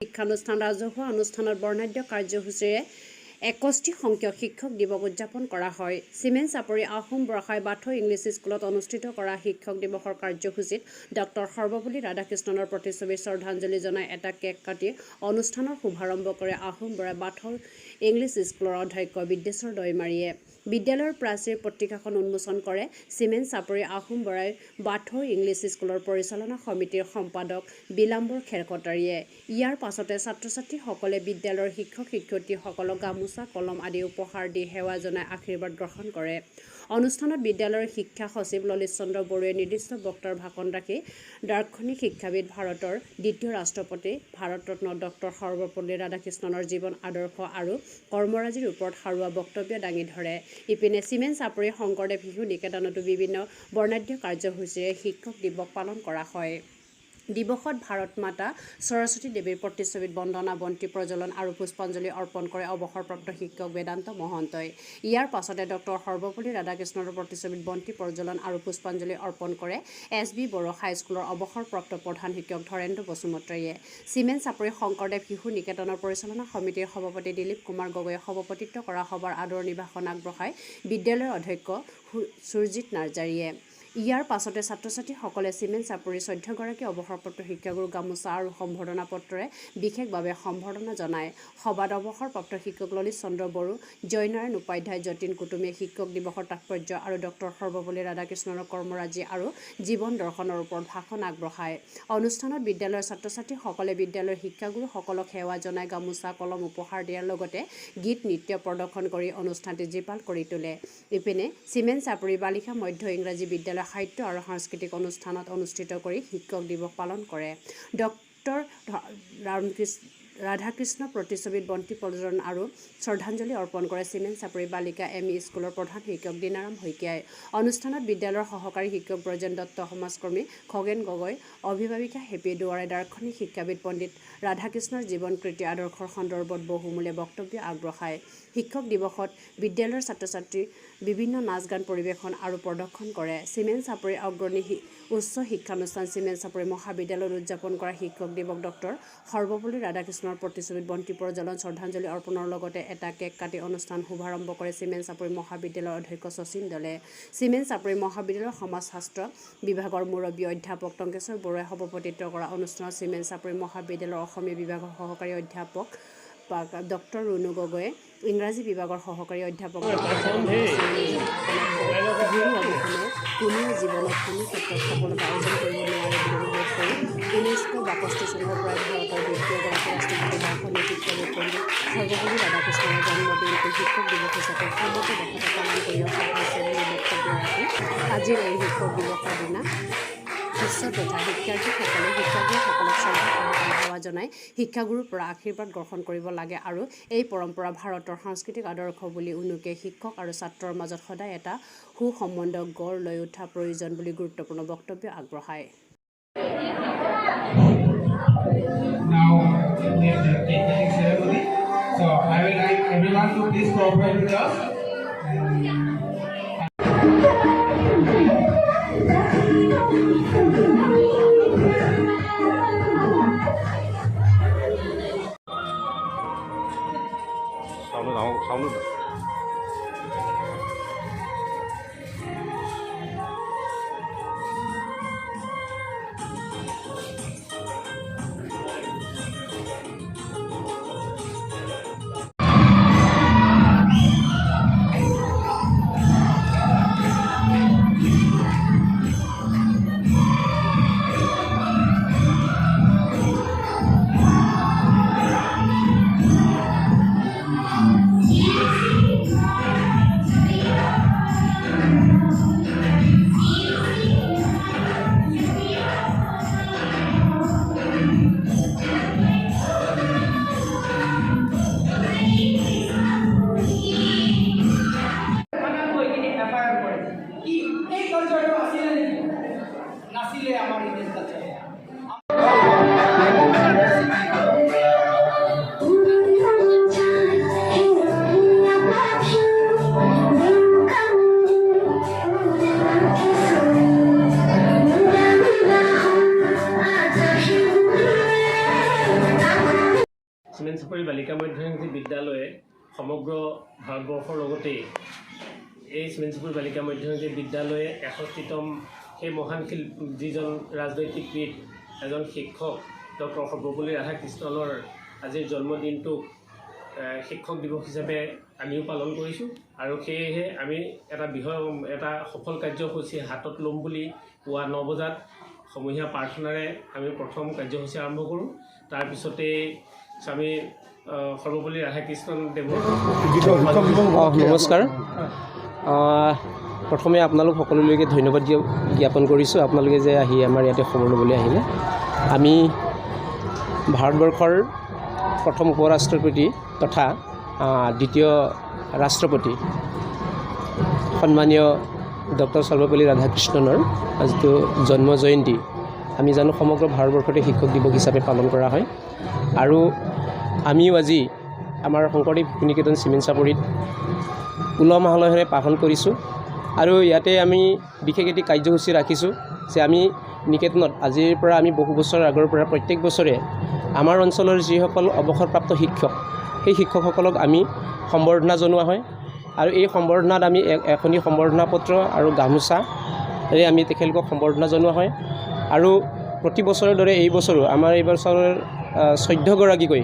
শিক্ষানুষ্ঠান ৰাজহুৱা অনুষ্ঠানত বৰ্ণাঢ্য কাৰ্যসূচীৰে 61 সংখ্যক শিক্ষক দিৱস উদযাপন কৰা হয়। চিমেন চাপৰি আহোম বৰসাই বাথৌ ইংলিছ স্কুলত অনুষ্ঠিত কৰা শিক্ষক দিৱসৰ কাৰ্যসূচীত ডক্টৰ সৰ্বপল্লী ৰাধাকৃষ্ণনৰ প্ৰতিচ্ছবিত শ্ৰদ্ধাঞ্জলি জনাই এটা কেক কাটি অনুষ্ঠানৰ শুভাৰম্ভ কৰে আহোম বৰাই বাথৌ ইংলিছ স্কুলৰ অধ্যক্ষ বিদ্যেশ্বৰ দৈমাৰীয়ে। বিদ্যালয়ৰ প্ৰাচীৰ পত্ৰিকাখন উন্মোচন কৰে চিমেন চাপৰি আহোম বৰাই বাথৌ ইংলিছ স্কুলৰ পৰিচালনা সমিতিৰ সম্পাদক বিলাম্বৰ খেৰকটাৰীয়ে। ইয়াৰ পাছতে ছাত্ৰ ছাত্ৰীসকলে বিদ্যালয়ৰ শিক্ষক শিক্ষয়িত্ৰীসকলক গামোচা, কলম আদি উপহাৰ দি সেৱা জনাই আশীৰ্বাদ গ্ৰহণ কৰে। অনুষ্ঠানত বিদ্যালয়ৰ শিক্ষা সচিব ললিত চন্দ্ৰ বড়োৱে নিৰ্দিষ্ট বক্তাৰ ভাষণ ৰাখি দাৰ্শনিক, শিক্ষাবিদ, ভাৰতৰ দ্বিতীয় ৰাষ্ট্ৰপতি ভাৰতৰত্ন ডক্টৰ সৰ্বপল্লী ৰাধাকৃষ্ণনৰ জীৱন আদৰ্শ আৰু কৰ্মৰাজিৰ ওপৰত সাৰুৱা বক্তব্য দাঙি ধৰে। ইপিনে চিমেন চাপৰি শংকৰদেৱ শিশু নিকেতনতো বিভিন্ন বৰ্ণাঢ্য কাৰ্যসূচীৰে শিক্ষক দিৱস পালন কৰা হয়। দিৱসত ভাৰত মাতা সৰস্বতী দেৱীৰ প্ৰতিচ্ছবিত বন্দনা, বন্তি প্ৰজ্বলন আৰু পুষ্পাঞ্জলি অৰ্পণ কৰে অৱসৰপ্ৰাপ্ত শিক্ষক বেদান্ত মহন্তই। ইয়াৰ পাছতে ডক্টৰ সৰ্বপল্লী ৰাধাকৃষ্ণনৰ প্ৰতিচ্ছবিত বন্তি প্ৰজ্বলন আৰু পুষ্পাঞ্জলি অৰ্পণ কৰে এছ বি বড়ো হাইস্কুলৰ অৱসৰপ্ৰাপ্ত প্ৰধান শিক্ষক ধৰেন্দ্ৰ বসুমতাৰীয়ে। চিমেন চাপৰি শংকৰদেৱ শিশু নিকেতনৰ পৰিচালনা সমিতিৰ সভাপতি দিলীপ কুমাৰ গগৈয়ে সভাপতিত্ব কৰা সভাৰ আদৰণি ভাষণ আগবঢ়ায় বিদ্যালয়ৰ অধ্যক্ষ সুৰজিৎ নাৰ্জাৰীয়ে। ইয়াৰ পাছতে ছাত্ৰ ছাত্ৰীসকলে চিমেন চাপৰিৰ 14গৰাকী অৱসৰপ্ৰাপ্ত শিক্ষাগুৰুক গামোচা আৰু সম্বৰ্ধনা পত্ৰৰে বিশেষভাৱে সম্বৰ্ধনা জনায়। সভাত অৱসৰপ্ৰাপ্ত শিক্ষক ললিত চন্দ্ৰ বড়ো, জয়নাৰায়ণ উপাধ্যায়, যতীন কুটুমে শিক্ষক দিৱসৰ তাৎপৰ্য আৰু ডক্টৰ সৰ্বপল্লী ৰাধাকৃষ্ণনৰ কৰ্মৰাজি আৰু জীৱন দৰ্শনৰ ওপৰত ভাষণ আগবঢ়ায়। অনুষ্ঠানত বিদ্যালয়ৰ ছাত্ৰ ছাত্ৰীসকলে বিদ্যালয়ৰ শিক্ষাগুৰুসকলক সেৱা জনাই গামোচা, কলম উপহাৰ দিয়াৰ লগতে গীত নৃত্য প্ৰদৰ্শন কৰি অনুষ্ঠানটি জীপাল কৰি তোলে। ইপিনে চিমেন চাপৰি বালিকা মধ্য ইংৰাজী বিদ্যালয় সাহিত্য আৰু সাংস্কৃতিক অনুষ্ঠানত অনুষ্ঠিত কৰি শিক্ষক দিৱস পালন কৰে। ডক্টৰ ৰাধাকৃষ্ণ প্ৰতিচ্ছবিত বন্তি প্ৰজ্বলন আৰু শ্ৰদ্ধাঞ্জলি অৰ্পণ কৰে চিমেন চাপৰি বালিকা এম ই স্কুলৰ প্ৰধান শিক্ষক দীনাৰাম শইকীয়াই। অনুষ্ঠানত বিদ্যালয়ৰ সহকাৰী শিক্ষক ব্ৰজেন দত্ত, সমাজকৰ্মী খগেন গগৈ, অভিভাৱিকা হেপী দুৱাৰে দাৰ্শনিক, শিক্ষাবিদ পণ্ডিত ৰাধাকৃষ্ণৰ জীৱন কৃতি আদৰ্শৰ সন্দৰ্ভত বহুমূলীয়া বক্তব্য আগবঢ়ায়। শিক্ষক দিৱসত বিদ্যালয়ৰ ছাত্ৰ ছাত্ৰী বিভিন্ন নাচ গান পৰিৱেশন আৰু প্ৰদৰ্শন কৰে। চিমেন চাপৰি অগ্ৰণী উচ্চ শিক্ষানুষ্ঠান চিমেন চাপৰি মহাবিদ্যালয়ত উদযাপন কৰা শিক্ষক দিৱস ডক্টৰ সৰ্বপল্লী ৰাধাকৃষ্ণৰ প্ৰতিচ্ছবিত বন্তি প্ৰজ্বলন, শ্ৰদ্ধাঞ্জলি অৰ্পণৰ লগতে এটা কেক কাটি অনুষ্ঠান শুভাৰম্ভ কৰে চিমেন চাপৰি মহাবিদ্যালয়ৰ অধ্যক্ষ শচীন দলে। চিমেন চাপৰি মহাবিদ্যালয়ৰ সমাজশাস্ত্ৰ বিভাগৰ মুৰব্বী অধ্যাপক টংকেশ্বৰ বৰুৱাই সভাপতিত্ব কৰা অনুষ্ঠানত চিমেন চাপৰি মহাবিদ্যালয়ৰ অসমীয়া বিভাগৰ সহকাৰী অধ্যাপক ডক্টৰ ৰুণু গগৈয়ে, ইংৰাজী বিভাগৰ সহকাৰী অধ্যাপক গুৰু অবিহনে কোনেও জীৱনত কোনো ক্ষেত্ৰত সফলতা অৰ্জন কৰিব নোৱাৰে বুলি উল্লেখ কৰি 1962 চনৰ পৰাই ভাৰতৰ দ্বিতীয়গৰাকী ৰাষ্ট্ৰপতি, দাৰ্শনিক, শিক্ষাবিদ পণ্ডিত সৰ্বপল্লী ৰাধাকৃষ্ণনৰ জন্মদিনটো শিক্ষক দিৱস হিচাপে সমগ্ৰ দেশতে পালন কৰি অহা হৈছে বুলি বক্তব্য ৰাখি আজিৰ এই শিক্ষক দিৱসৰ দিনা শিষ্য তথা শিক্ষাৰ্থীসকলে শিক্ষাগুৰুসকলক শ্ৰদ্ধা সহকাৰে সেৱা জনাই শিক্ষাগুৰুৰ পৰা আশীৰ্বাদ গ্ৰহণ কৰিব লাগে আৰু এই পৰম্পৰা ভাৰতৰ সাংস্কৃতিক আদৰ্শ বুলি উনুকিয়াই শিক্ষক আৰু ছাত্ৰৰ মাজত সদায় এটা সুসম্বন্ধ গঢ় লৈ উঠা প্ৰয়োজন বুলি গুৰুত্বপূৰ্ণ বক্তব্য আগবঢ়ায়। Now we have the cake cutting ceremony. So I will like everyone to please cooperate with us. And sound ডাঙৰ চাউণ্ড। চিমেন চাপৰি বালিকা মধ্য ইংৰাজী বিদ্যালয়ে সমগ্ৰ ভাৰতবৰ্ষৰ লগতেই এই চিমেন চাপৰি বালিকা মধ্য ইংৰাজী বিদ্যালয়ে 61তম সেই মহান যিজন ৰাজনৈতিকবিদ, এজন শিক্ষক ডক্টৰ সৰ্বপল্লী ৰাধাকৃষ্ণনৰ আজিৰ জন্মদিনটোক শিক্ষক দিৱস হিচাপে আমিও পালন কৰিছোঁ। আৰু সেয়েহে আমি এটা বৃহৎ এটা সফল কাৰ্যসূচী হাতত ল'ম বুলি পুৱা 9 বজাত সমূহীয়া প্ৰাৰ্থনাৰে আমি প্ৰথম কাৰ্যসূচী আৰম্ভ কৰোঁ। তাৰপিছতেই স্বামী সৰ্বপল্লী ৰাধাকৃষ্ণন দেৱৰ অঁ, নমস্কাৰ। প্ৰথমে আপোনালোক সকলোলৈকে ধন্যবাদ জ্ঞাপন কৰিছোঁ, আপোনালোকে যে আহি আমাৰ ইয়াতে খবৰ ল'বলৈ আহিলে। আমি ভাৰতবৰ্ষৰ প্ৰথম উপ ৰাষ্ট্ৰপতি তথা দ্বিতীয় ৰাষ্ট্ৰপতি সন্মানীয় ডক্টৰ সৰ্বপল্লী ৰাধাকৃষ্ণনৰ যিটো জন্ম জয়ন্তী, আমি জানো সমগ্ৰ ভাৰতবৰ্ষতে শিক্ষক দিৱস হিচাপে পালন কৰা হয়। আৰু আমিও আজি আমাৰ শংকৰদেৱ শিশু নিকেতন চিমেন চাপৰিত উলহ মালহেৰে পালন কৰিছোঁ। আৰু ইয়াতে আমি বিশেষ এটি কাৰ্যসূচী ৰাখিছোঁ যে আমি নিকেতনত আজিৰ পৰা আমি বহু বছৰৰ আগৰ পৰা প্ৰত্যেক বছৰে আমাৰ অঞ্চলৰ যিসকল অৱসৰপ্ৰাপ্ত শিক্ষক, সেই শিক্ষকসকলক আমি সম্বৰ্ধনা জনোৱা হয়। আৰু এই সম্বৰ্ধনাত আমি এখনি সম্বৰ্ধনা পত্ৰ আৰু গামোচাৰে আমি তেখেতলোকক সম্বৰ্ধনা জনোৱা হয়। আৰু প্ৰতি বছৰৰ দৰে এই বছৰো আমাৰ এই বছৰৰ 14গৰাকীকৈ